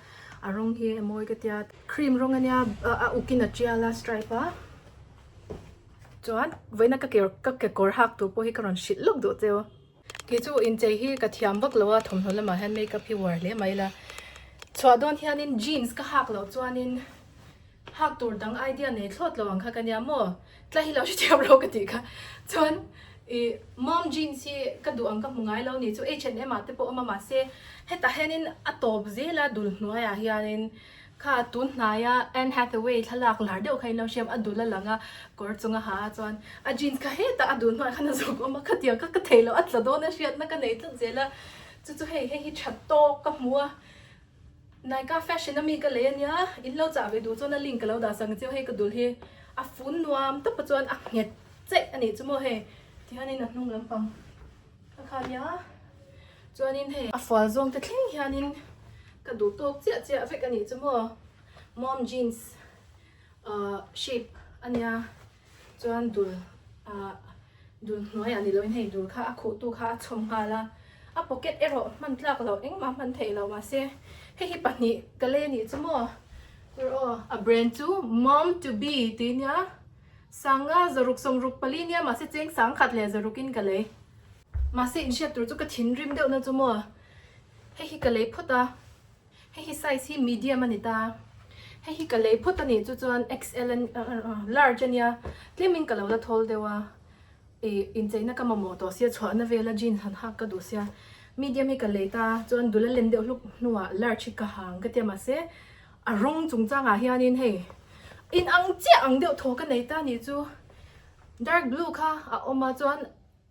a rawng hi a mawi ka tia cream rawng ania a ukin a tial a stripe a chuan vawiin a ka ke ka kekawr hak tur pawh hi ka rawn hrilh lawk duh cheu. Kei chu inchei hi ka thiam vak lo a thawmhnaw lamah hian makeup hi uar hle mai la chhuah dawn hianin jeans ka hak loh chuanin Hak tur dang idea nei thlawt lo ang kha ka nia maw? Tla hi lo hrethiam ro ka tih kha. Chuan ih mom jeans hi ka duh ang ka hmu ngai lo ni chu H and M ah te pawh awm a mahse hetah hianin a tawp zel a dul hnuaiah hianin kha tun hnaia Anne Hathaway thlalak lar deuh kha in lo hriam a dul a lang a kawr chung a ha a chuan a jeans kha hetah a dul hnuaiah khan a zawk awm a khatiang kha ka thei lo a tla dawn a hriatna ka nei tlat zel a chu chu hei hei hi tha tawk ka hmu a. Nykaa fashion a mi ka lei ania, in lo chah ve duh chuan a link ka lo dah sak ang chiu hei ka dul hi a fun nuam tawp a chuan a nghet cheih a nih chu maw hei tihianin a hnung lampang a kha ania chuanin hei a fual zawng te thleng hianin ka duh tawk chiah chiah vek a nih chu maw mom jeans ahh shape ania chuan dul ahh dul hnuaiah ni loin hei dul kha a khuh tu kha a chhawm nghal a a pocket erawh hman tlak loh engmah hman theih loh mahse hei hi pahnih ka lei anih chu maw tur aw a brand chu mom to be tih nia sanga zaruk sawmruk pali nia mahse cheng sangkhat leh zaruk in ka lei mahse inhriat tur chu ka thinrim deuh na chu maw hei hi ka lei phawt a. Hei hi size hi medium a ni ta. Hei hi ka lei phawt a nih chu chuan XL large a nia. Tlemin ka lo la thawl deuh a. Ih incheina ka mamawh tawh sia chhuahna vela jeans han hak ka duh sia. Medium hi ka lei ta chuan dul a len deuh hluk hnuah large hi ka hang ka tia mahse a rawng chungchangah hianin hei inang chiah ang deuh thaw ka nei ta nih chu. Dark blue kha a awm a chuan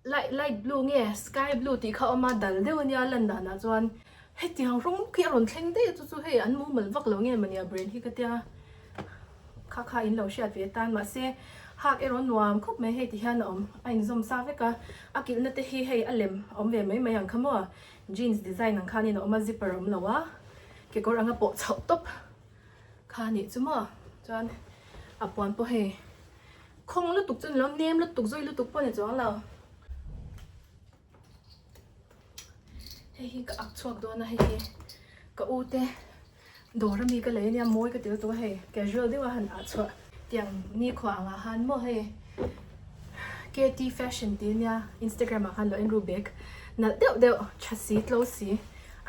Light light blue nge sky blue tih kha a awm a, dal deuh a nia lan danah chuan hetiang rawng khi a rawn thleng daih a chu chu hei an mumal vak lo nge mawni a brand hi ka tia kha kha in lo hriat ve atan mahse hak erawh nuam khawp mai hei ti hian a awm a inzawm sa vek a a kilhna te hi hei a lem a awm ve mai mai ang kha maw jeans design ang khanin a awm a zipper a awm lo a kekawr anga pawh chhoh tawp kha a nih chu maw chuan a puan pawh hei. Khawng lutuk chu ni lo, nem lutuk, zui lutuk pawh ni chuang lo. Hei hi ka ak chhuak dawn a hei hi ka u te dawr ami ka lei ania mawi ka ti lutuk a hei casual deuh a han ah chhuah tiang nikhua angah khan maw hei KT fashion tih ania instagram ah khan lo en ru bag nalh deuh deuh tha si tlo si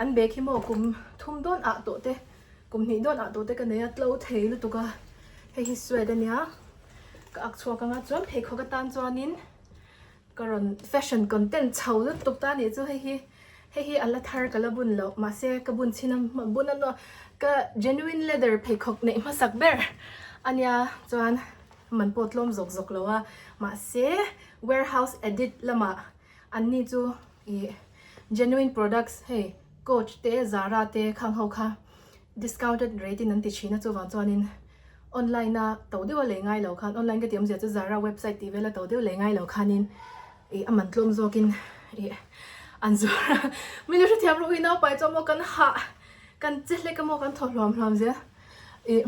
an bag hi maw kum thum dawn ah tawh te kum hnih dawn ah tawh te ka nei a tlo thei lutuk a hei hi suet ania ka ak chhuak anga chuan pheikhawk atan chuanin. Ka rawn fashion content chho lutuk ta anih chu hei hi hei hi a la thar ka la bun loh mahse ka bun chhin a bun a nuam ka genuine leather pheikhawk neih hmasak ber ania chuan man pawh tlawm zawk zawk lo a mahse warehouse edit lamah an ni chu ih genuine products hei coach te zara te khang ho kha discounted rate in an ti thin a chuvang chuanin online a to deuh a lei ngai lo khan online ka tih awmzia chu Zara website tih vel a to deuh lei ngai lo khanin ih a man tlawm zawkin ih an zuar a minu hrethiam rawh ui naupai chu maw kan hah kan che hlek a maw kan thaw hluam hluam zel ih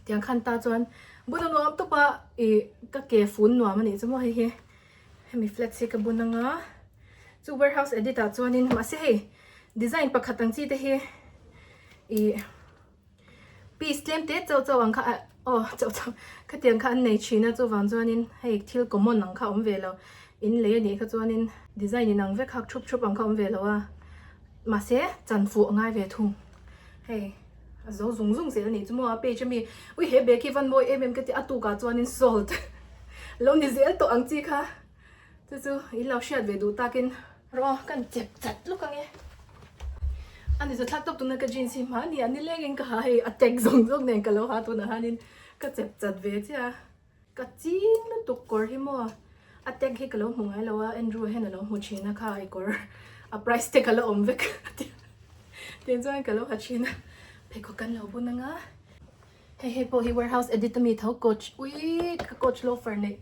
tiang khan ta chuan bun a nuam tawp a ih ka ke fun nuam a nih chu maw hei hi hemi flats hi ka bun anga chu warehouse edit ah chuanin mahse hei design pakhat ang chi te hi ih. Piece tlem te chauh chauh ang kha ah aw chauh chauh khatiang kha an nei thin a chuvang chuanin hei thil common ang kha a awm ve lo in lei a nih kha chuanin design in ang vek hak thup thup ang kha a awm ve lo a mahse chan fuh a ngai ve thung hei a zo zung zung zel a nih chu maw a page ami ui he bag hi van mawi em em ka ti a tukah chuanin sold lo ni zel tawh ang chi kha chu chu in lo hriat ve duh takin Rawh kan chep chat lawk ang e. Ani chu thlak tawp tuna ka jeans hi hmani a nilengin ka ha hei a tag zawng zawng nen ka lo ha tunah hianin ka chep chat ve chiah a. Ka ching lutuk kawr hi maw a tag hi ka lo hmu ngai lo a Andrew hian a lo hmu thin a kha i kawr a price te ka la awm vek tiang chuan ka lo ha thin a pheikhawk kan lo bun anga hei hei pawh hi warehouse edit ami tho coach ui ka coach loafer neih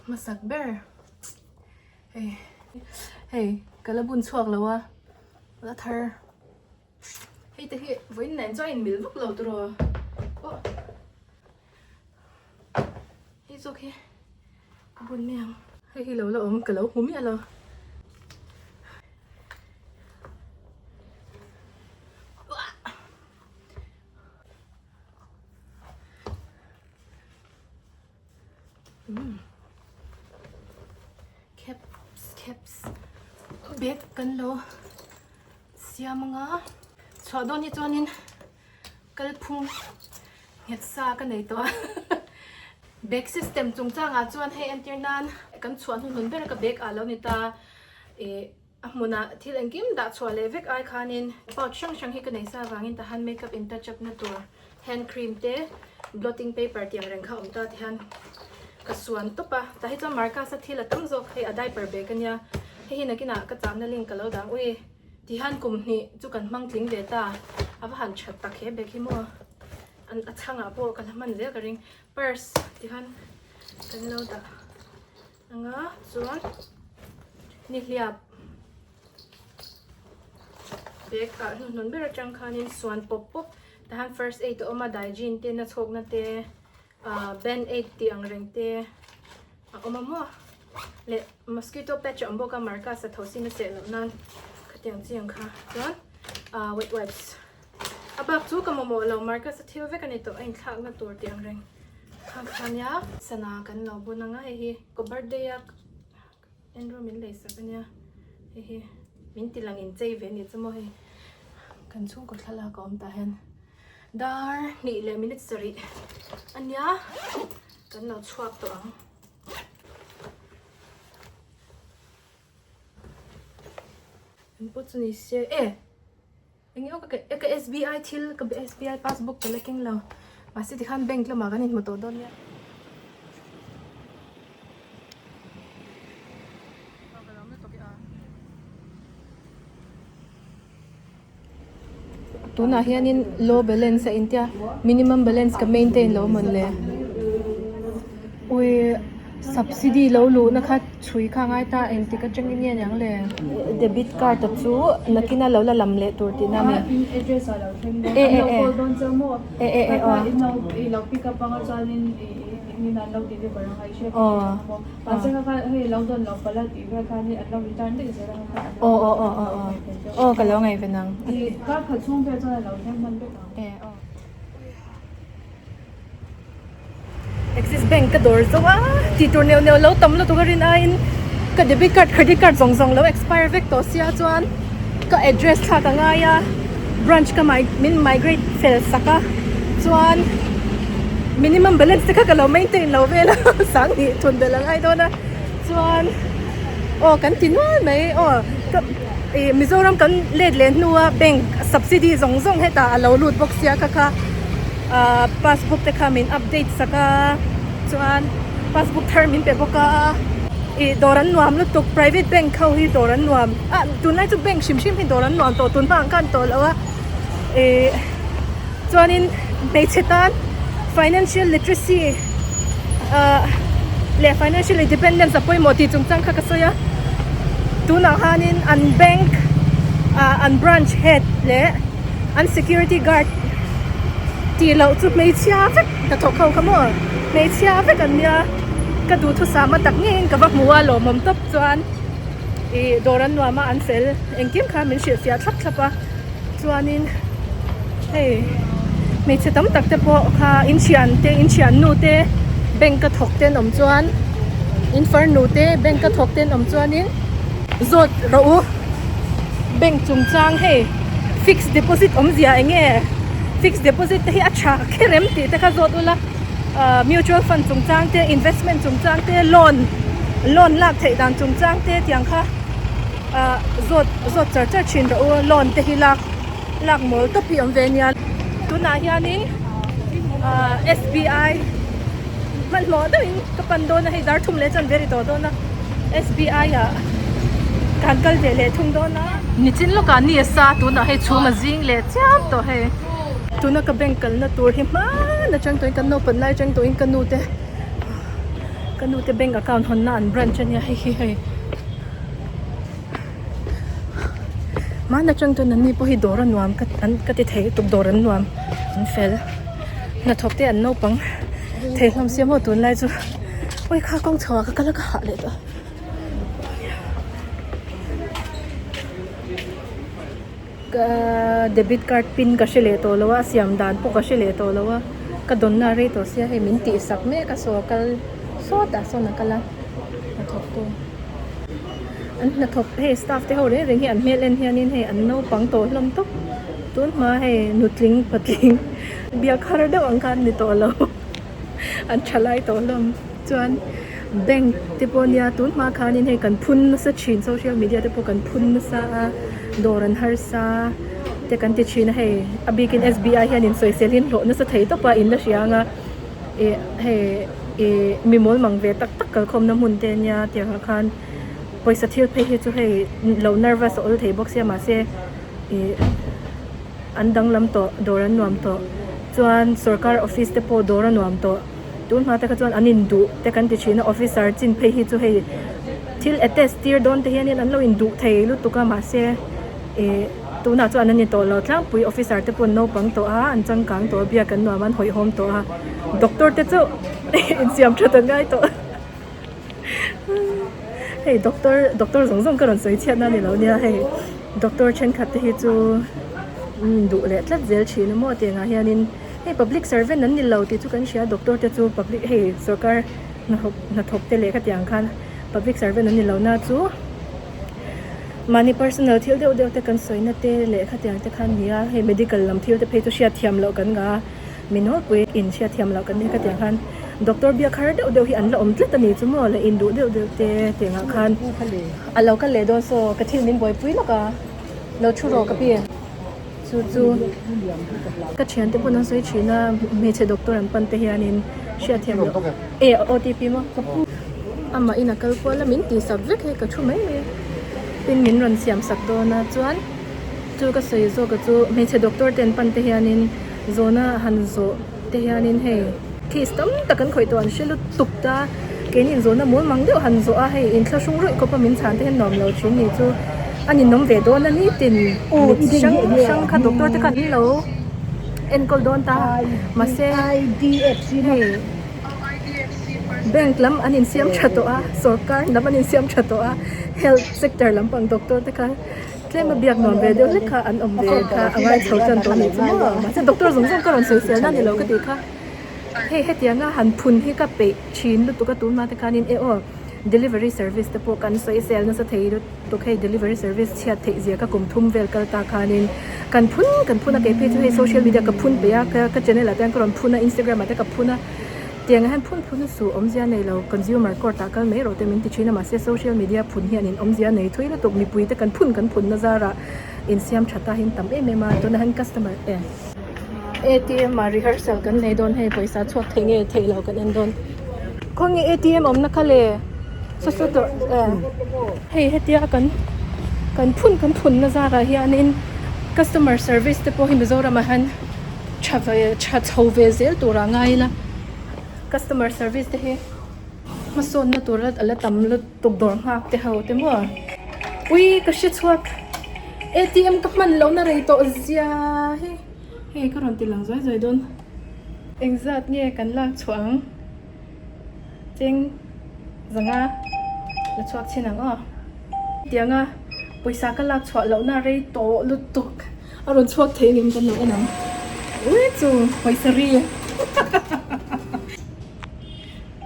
hmasak ber. Hei hei ka la bun chhuak lo a la thar hei te hi vawiin nen chuan in mil vak lo tiraw aw hei zawk hi ka bun mai ang hei hi lo la awm ka lo hmu miah lo. Caps caps bag kan lo siam anga chhuah dawn hi chuanin kalphung nghet sa ka nei tawh a bag system chungchangah chuan hei entir nan kan chhuah hnuhnun ber ka bag ah lo ni ta ih a hmunah thil engkim dah chhuah leh vek ai khanin pouch hrang hrang hi ka nei sa avangin tahan makeup in touch up na tur hand cream te blotting paper tih ang reng kha a awm ta ti hian ka suan tawp a tah hi chuan Marcus a thil a tam zawk hei a diaper bag ania hei hi nakinah ka chahna link ka lo dang ui ti hian kum hnih chu kan hmang tling ve ta a va han that tak he bag hi maw an a chhangah pawh ka la hman zel ka ring purse ti hian kan lo dah anga chuan nihliap. Bag ah hnuhnun ber atang khanin suan pawp pawp tahan first aid a awm a daijin te na chhawkna te ah band aid tih ang reng te a awm a maw leh mosquito patch a awm bawk a marcus a tho sin a cheh loh nan khatiang chi ang kha chuan ah wet wipes a bak chu ka mamawh lo marcus a thil vek a ni tawh a inthlakna tur tih ang reng kha kha nia sana kan lo bun ang a hei hi ka birthday a. Andrew min lei sak ania hei hi min ti lang in chei ve anih chu maw hei kan chhungkaw thlalak a awm tah hian dar hnih leh minute sarih ania kan lo chhuak tawh ang. An pawh chu ni se e eng emaw ka ka SBI thil ka SBI passbook ka la keng lo mahse tikhan bank lamah kan inhmu tawh dawn nia. Tunah hianin low balance a intia minimum balance ka maintain lo mawn le ui subsidy lo luhna kha chhui kha a ngai ta engtik atangin nge niang le debit card a chu nakina lo la lam leh tur tihna a ni e e e e e e aw. Ni an lo deliver ang a, i hriat theih ang maw? Mahse kha kha hei lo dawn lo palh a tih vel khan hi an lo return daih zel ang a kha an lo ngaihven deuh. Aw ka lo ngaihven ang. I kar khat chhung vel chuan a lo thleng hman vek ang. E aw. Axis Bank ka dawr zo a, tih tur neuh neuh lo tam lutuk a rin aiin ka debit card credit card zawng zawng lo expire vek tawh sia chuan ka address thlak a ngai a branch ka min migrate fel sak a chuan minimum balance te kha ka lo maintain lo vel a sang hnih thun belh a ngai dawn a chuan aw kan ti nual mai aw ka ih Mizoram kan let leh hnua bank subsidy zawng zawng hetah a lo lut bawk sia kha kha ah passbook te kha min update sak a chuan passbook thar min pe bawk a ih dawr an nuam lutuk private bank ho hi dawr an nuam ah tunlai chu bank hrim hrim hi dawr an nuam tawh tun hma ang khan tawh lo a ih chuanin hmeichhe tan financial literacy ah leh financial independence a pawimawh tih chungchang kha ka sawi a tunah khanin an bank ah an branch head leh an security guard tih loh chu hmeichhia vek hnathawk ho kha maw hmeichhia vek an nia ka duhthusam a tak ngeiin ka va hmu a lawmawm tawp chuan ih dawr an nuam a an fel engkim kha min hrilhfiah thlap thlap a chuanin hei hmeichhe tam tak te pawh kha inthian te inthian nu te bank a thawk te an awm chuan in farnu te bank a thawk te an awm chuanin zawt rawh u. Bank chungchang hei fixed deposit awmzia eng nge fixed deposit te hi a tha kher em tih te kha zawt ula ahh mutual fund chungchang te investment chungchang te loan loan lak theih dan chungchang te tiang kha ahh zawt zawt char char thin rawh u loan te hi lak lak mawl tawp hi awm ve ania tunah hianin ahh S B I hmanhmawh deuhin ka pan dawn a hei dar thum leh chuan ve ri tawh dawn a S B I ah kan kal ve leh thung dawn a. Nichin lawkah ni a sa tunah hei chhum a zing leh chiam tawh hei. Tuna ka bank kalna tur hi hman atang tawhin kan naupan lai atang tawhin ka nu te ka nu te bank account hawnna an branch ania hei hi hei. Hman atang chuan anni pawh hi dawr a nuam ka an ka ti thei lutuk dawr an nuam an fel hnathawk te an naupang thei hlawm sia maw tunlai chu awi kha kawng chho ah ka kal a ka hah leh tawh ka debit card pin ka hre leh tawh lo a a siam dan pawh ka hre leh tawh lo a ka dawnna a rei tawh sia hei min tih sak mek a saw a kal sawtah sawn a kal a hnathawk tu. An hnathawk hei staff te ho reng reng hi an hmel en hianin hei an naupang tawh hlawm tawp tun hma hei nutling patling biak har deuh ang kha an ni tawh lo an tha lai tawh hlawm chuan bank te pawh nia tun hma khanin hei kan phun nasa thin social media te pawh kan phun nasa a dawr an harsa te kan ti thin a hei a bikin S B I hian insawiselin hlawh nasa thei tawp a in la hria ang a. Ih hei ih mi mawl mang ve tak tak kalkhawmna hmun te ania tiangah khan pawisa thil phei hi chu hei lo nervous a awl thei bawk sia mahse ih an danglam tawh dawr an nuam tawh chuan sorkar office te pawh dawr a nuam tawh tun hma te kha chuan an induh te kan ti thin a officer chin phei hi chu hei thil attest tir dawn te hianin an lo induh thei lutuk a mahse ih. Tunah chuan an ni tawh lo tlangpui officer te pawh an naupang tawh a an changkang tawh a biak an nuam a an hawihhawm tawh a doctor te chu insiam that an ngai tawh hei doctor doctor zawng zawng ka rawn sawi chhiat na a ni lo nia hei doctor thenkhat te hi chu duh leh tlat zel thin a maw tiangah hianin hei public servant an ni lo tih chu kan hria doctor te chu public hei sorkar hnathawk hnathawk te leh khatiang khan public servant an ni lo na chu. Mahni personal thil deuh deuh te kan sawina te leh khatiang te kha ania hei medical lam thil te phei chu hriat thiam loh kan ngah a mi nawlpui in hriat thiam loh kan nia khatiang khan doctor biak har deuh deuh hi an la awm tlat a ni chu maw la induh deuh deuh te tiangah khan a lo kal leh dawn saw ka thil min buaipui lawk a lo thu rawh ka pi chu chu ka thiante pawn an sawi thin a hmeichhe doctor an pan te hianin hriat thiam loh e O T P maw amah in a kal kual a min tih sak vek hei ka thu mai mai a tin min rawn siam sak dawn a chuan chu ka sawi zawk a chu hmeichhe doctor te an pan te hianin zawhna han zawh te hianin hei case tam tak an khawih tawh an hre lutuk ta keini inzawhna mawl mang deuh han zawh a hei inthlahrung rawih khawpa min chhan te hian nuam lo thin ni chu a ninawm ve dawn a ni tin mit hrang hrang kha doctor te khan an lo enkawl dawn ta mahse hei. Bank lam an insiam tha tawh a, sorkar lam an insiam tha tawh a, health sector lampang doctor te kha tlem a biak nuam ve deuh hlek kha an awm ve kha a ngai chho tan tawh a nih chu maw. Mahse doctor zawng zawng ka rawn sawisel na a ni lo ka tih kha. Hei hetianga han phun hi ka peih thin lutuk a tunhma te khanin e aw delivery service te pawh kan sawisel nasa thei lutuk hei delivery service chhiat theih zia ka kum thum vel kal ta khanin kan phun kan phun a kei phei chu hei social media ka phun peih a ka channel ah te hian ka rawn phun a instagram ah te ka phun a tiang ah hian phun phun a suh awmzia nei lo consumer court ah kal mai rawh te min ti thin a mahse social media phun hian in awmzia nei thui lutuk mipui te kan phun kan phun na zarah insiam tha ta hi an tam em em a tunah hian customer e. ATM ah rehearsal kan nei dawn hei pawisa chhuak thei nge theih loh kan en dawn khawnge ATM awmna kha le saw saw tawh eh hei hetia kan kan phun kan phun na zarah hianin customer service te pawh hi Mizoram ah hian tha ve tha chho ve zel tur ah ngai ila customer service te hi hmasawnna tur a la tam lutuk dawr nghak te ho te maw ui ka hre chhuak ATM ka hman lohna rei tawh zia hi hei ka rawn ti lang zuai zuai dawn engzat nge kan lak chhuah ang cheng zanga la chhuak chhin ang aw tianga pawisa ka lak chhuah lohna rei tawh lutuk a rawn chhuak thei ngem kan lo en ang ui chu pawisa ri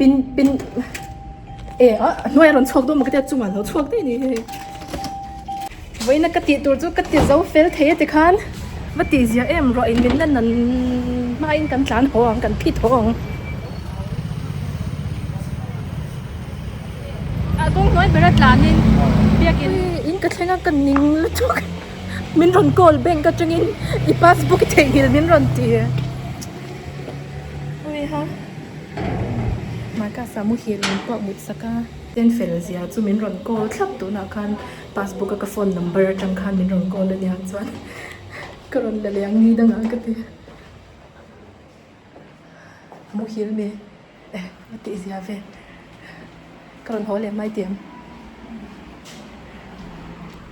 Pin pin e a hnuai a rawn chhuak dawn maw ka tia chungah a lo chhuak daih a ni hei vawiina ka tih tur chu ka ti zo fel thei a tikhan va tih zia em ruah in min la nan hmain kan tlan haw ang kan phit haw ang a kawng hnuai bera tlanin biakin in ka thleng a ka ning lutuk min rawn call bank atangin i passbook i theihnghilh min rawn ti Awiha Marcus-a muhil min pawh mut sak a. Ten fel zia chu min rawn call thlap tunah khan passbook a ka phone number atang khan min rawn call ania chuan ka rawn la leh ang ni dangah ka ti. Muhil mi eh a tih zia ve ka rawn haw leh mai tih ang.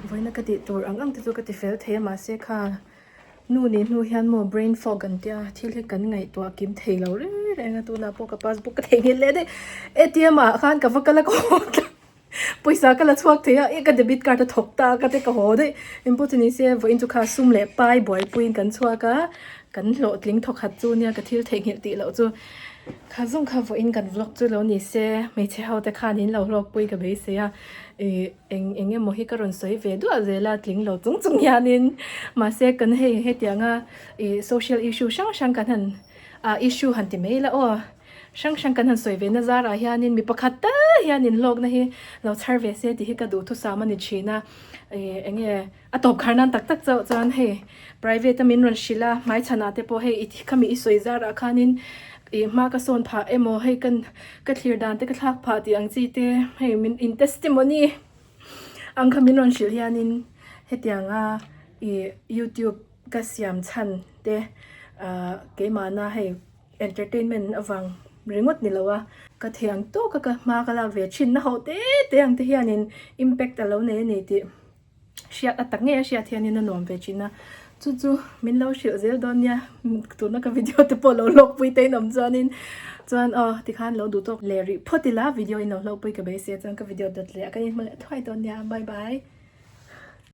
Vawiina ka tih tur ang ang te chu ka ti fel thei a mahse kha. Nu nih hnu hian maw brain fog an tia thil hi kan ngaihtuah kim thei lo reng reng a tunah pawh ka passbook ka theihnghilh leh daih ATM ah khan ka va kal a ka haw ta pawisa ka la chhuak thei a eh ka debit card a thawk ta ka te ka haw daih engpawh chu ni se vawiin chu kha sum leh pai buaipuiin kan chhuak a kan hlawhtling thawkhat chu nia ka thil theihnghilh tih loh chu kha zawng kha vawiin kan vlog chu lo ni se hmeichhe ho te khan in lo hlawkpui ka beisei a ih. Eng eng emaw hi ka rawn sawi ve duah zel a, tling lo chung chung hianin mahse kan hei hetianga ih social issue hrang hrang kan han ah issue han ti mai ila aw hrang hrang kan han sawi ve na zarah hianin mi pakhat tal hian inhlawkna hi lo chhar ve se tih hi ka duhthusam a ni thin a ih eng nge a tawp khar nan tak tak chauh chuan hei private a min rawn hrilh a hmaichhanah te pawh hei i khami i sawi zarah khanin ih hma ka sawn phah emaw hei kan ka thlir dan te ka thlak phah tih ang chi te hei min in testimony ang kha min rawn hrilh hianin hetianga ih youtube ka siam chhan te ah keimahna hei entertainment avang ringawt ni lo a ka thei ang tawk a ka hma ka lak ve thin na ho te te ang te hianin impact a lo nei a ni tih. Hriat a tak ngei a hriat hianin a nuam ve thin a, chu chu min lo hrilh zel dawn nia tuna ka video te pawh lo hlawkpui te in awm chuanin chuan aw tikhan lo duh tawk leh rih phawt ila video in lo hlawkpui ka beisei a chuan ka video dawt leh a kan inhmu leh thuai dawn nia bye bye.